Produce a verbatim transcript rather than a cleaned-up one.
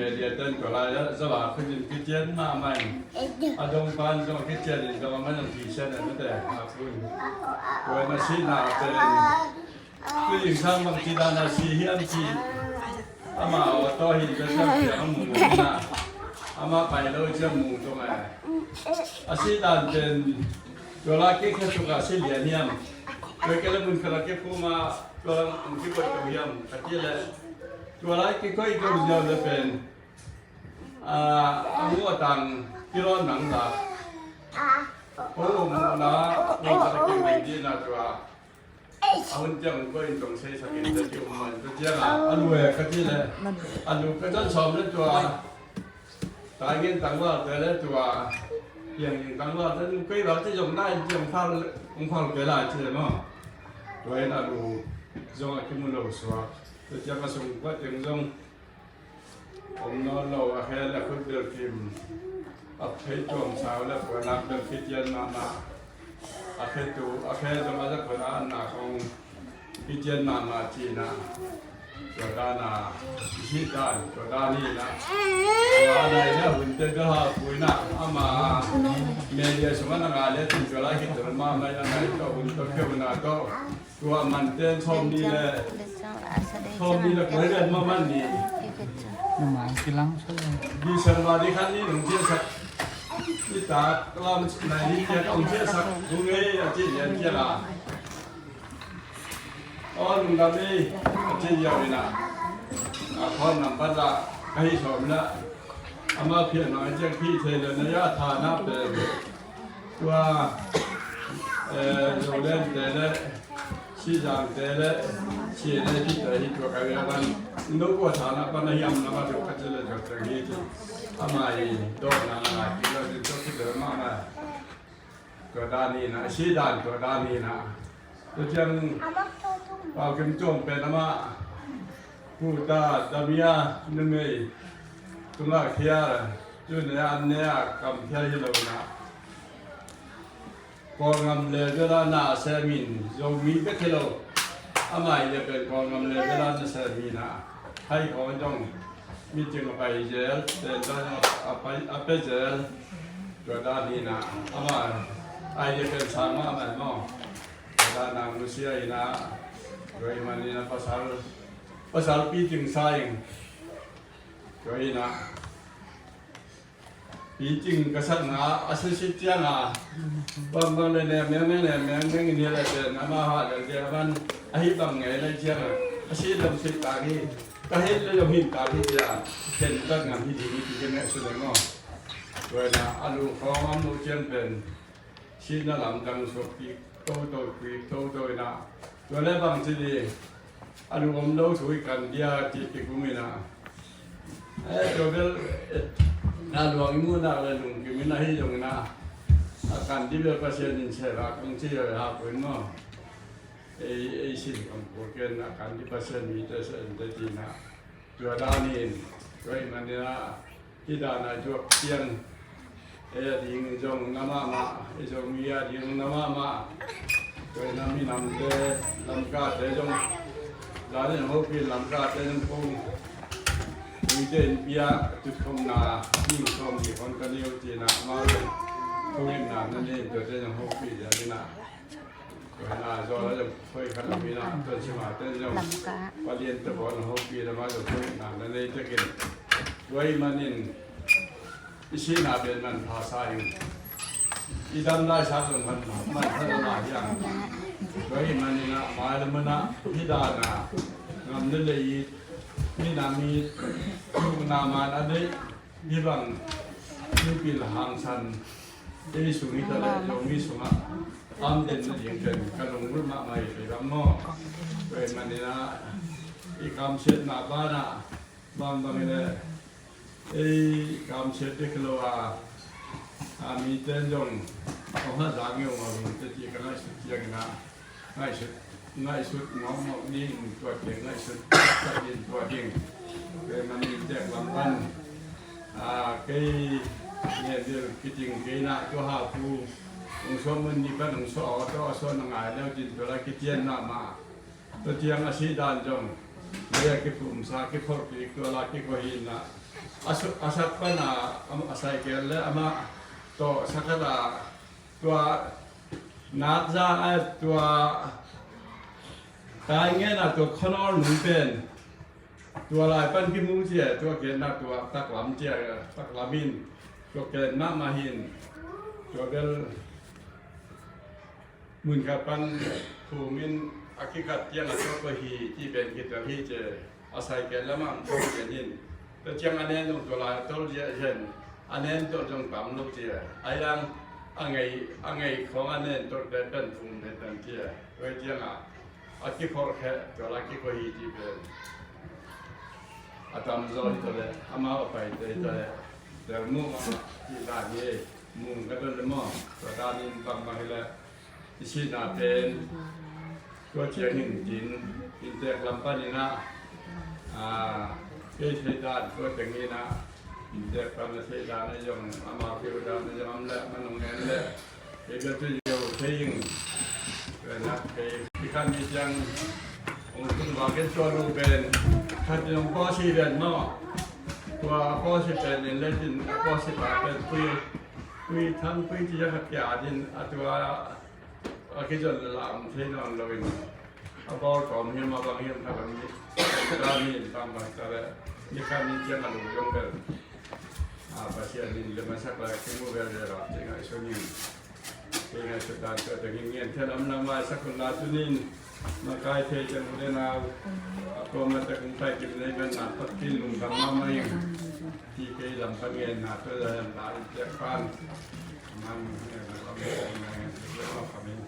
Media ten tua lai a zava khutin kician mahmah in, a dong pan zong kician in zong a man zong kician in mate a kun. Tua in a sihna pen tu zingsang bang ci dan a si hiam ci, ama aw tawh hin bia siam siam a mu mu na, ama pai lo ciam mu tung a. A sih dan pen tua lai kik kha suk a si lian hiam? Tua kei le mun khat a kik puma tua lang ang kik koi kau hiam? Ka ci le tua lai kik koi kau ziau le pen a, a ngu a tang kilon nang la. O, o, mu na, mu na kik kik di na tua. A hun ciang koi in tong sei sakin te ti um man tu ciang a, a lu e ka ti le, a lu ka zan sawm le tua. Tai ngen tangval te le tua, piang ngen tangval te nu koi val te zong nai zong phal, ong phal kei lai ci le maw. Tua in a lu zong a kimu lo suak. Tua ciang a sung kua teng zong om nawn lo, a khe le khut bel kim, a phei tuam sau le puanak bel kician mahmah. A khe tu, a khe zong a za khuan a annak hong kician mahmah cihna. Tua dan a, i sih dan, tua dan hi na. Tua a nai na hun te bel hal pui na, ama media sung a na ngai le tin tua lai hi tua mahmah a nai tua hun tua khe hun a tua. Tua man ten sawm ni le, sawm ni le kua hi le mahmah ni. Numa kilang so. December ni khan ni nung ciasak. Ni ta, lam nai ni ciak ong ciasak. Nung ei a ci lian ciak a. Aw lungdam ei a ci ziau in a, a phone number la ka hi sawm la. Ama phian nang a ciang phi thei le na ya tha na pen tua, eh, Zoland te le Sizang te le C N A P te hi tua ka via van no kua tha na pan a hiam na ma tua ka ci le tua ka hi ci. Ama hi dawh na na ki lo ci tua ki dawh ma na. Tua dan hi na, a sih dan tua dan hi na. Tua ciang Pau Kim Cuang pen amah puta damia numei tungah khial, tu ne an ne a kam khial hi lo na. Kawlngam le bela na a sem in Zomi bek hi lo. Amah hi le pen Kawlngam le bela na sem hi na. Hai kawng zong meeting a pai zel, pen zong a pai, a pe zel. Tua dan hi na, amah ai dia pen sang mah amah maw. Tua dan a nusia hi na, tua hi man hi na pasal, pasal pi ting sa ing. Tua hi na, pi ting ka sak na, a sisi ciang a, bang bang le ne meng ne meng ne meng ni le pen, amah ha le dia ban, a hi bang ngai le ciang a, a si lam si ta hi, ka hin le lam hin ta hi dia, ken ka ngam hi di ni ki ne su le maw. Tua na, a lu khawng a mu cian pen, sihna lamdang suak kik toto, kik toto ina. Tua le bang ci di, a lu om lo thu i kan dia kik kik um ina. Eh, tua bel, eh, na luang i mu nak le lungkim ina hi zong ina. A kan di bel Pasian in se la kong ci yo ha kuin maw. Ei, ei sin kam ko ken a kan di Pasian mi te se in te ti na. Tua dan in, tua i man ina. Hih dan a zuak ciang, ei a ding zong na mahmah, ei Zomi a ding na mahmah. Tua hi na minamte, Lamkate zong, dan in hopih Lamkate zong kong, uite in bia tutkhopna, ning sawm nih hon ka neu cihna, amau zong, kong inna na nen, tuate zong hopih dia dina. Tua hi na, zaw la zong khoi khat a mi na, tuan sima ten zong. Lamka. Palian te bawn a hopih na ma zong khoi na na nei tekin. Tua hi manin, i sihna pen manpha sa ing. I dam lai sa zong man, manpha na ma hiang. Tua hi manin a, mai la mana, hi dana, ngam le le i, mi na mi, na man a dei, Hih bang, hih pil hangsan, ei sung hi ta leh, Zomi sungah, am den na ding pen, ka lunggulh mahmah hi kei bang maw. Tua ahih manin ah, i kamsiatna banah, bangbang hi leh, ei kamsiat dek lo a, a mite in zong, kong hazat ngeu ngau hi te ci ka ngaihsut ciangin ah, Ngaihsut, ngaihsut mawkmawk ding, tua teng ngaihsut tak ding, tua ding. Kei manin tek lam pan, a, kei ngen dil kiting kei na, tua ha pu, ung suah mun ni pan ung suah aw, tua suah na ngai leu din tua la kician mahmah. Tua ciang a sih dan zong, Lei a kiphumsa, kipholhpih, tua la kikoh hi na. A su-, a sak pan a, a, a cycle le amah tawh sakhat a, tua natza a, tua tai ngen a, tua khonol nung pen tua lai pan kimu cia, tua gen na, tua taklam cia, taklam in tua gen mahmah hin, tua bel mun khat pan phum in a kikat ciang a tua koih hi ci pen kitel hi cia, a cycle lamah ang kong gen in. Tua ciang a nen zong tua lai a tol cia, a nen tol zong tam lo cia. A yang a ngei, a ngei khong a nen tol te pen phum te pen cia. Tua ciang a a kikholh kheh, tua la kikoh hi ci pen a tamzaw hi ta leh, amau a paite hi ta leh, Delmu ah cih dan hi. Mung ka don le maw, tua danin bangmah hi leh i sihna pen tua ciang hin tin, inntek lam panin ah, a, kei thei dan tua teng in ah, inntek pan a thei dan a zong, amau keu dan a zong, am leh man hong en leh, kei bia tu yo thei ing. Tua na kei i khan mi ciang hong tung va ken tua lu pen khat in hong pawsi ven maw. Tua pawsi pen in le tin a pawsi pa pen pui, pui thang pui ci a khat kia din a tua a kizon la hong thei nawn lo in. A bawl kawm hiam a bang hiam khat a mi. Ka mi in bang bang ta le. Ni kha mi ciang a lu yong bel. A Pasian in le masak le kimu bel le rap ci ngaihsun in. Ci ngaihsun dan tua teng in ngen thei lam lam maisak hun la tunin. Makai thei ciang u le nau. A kuama tek hong pai kim nei bel na pat kin lungdam mahmah in. Ci kei lam pan ngen na tua le lam ta in ciak pan. Man ngen na kam ngen na ngen na kam ngen.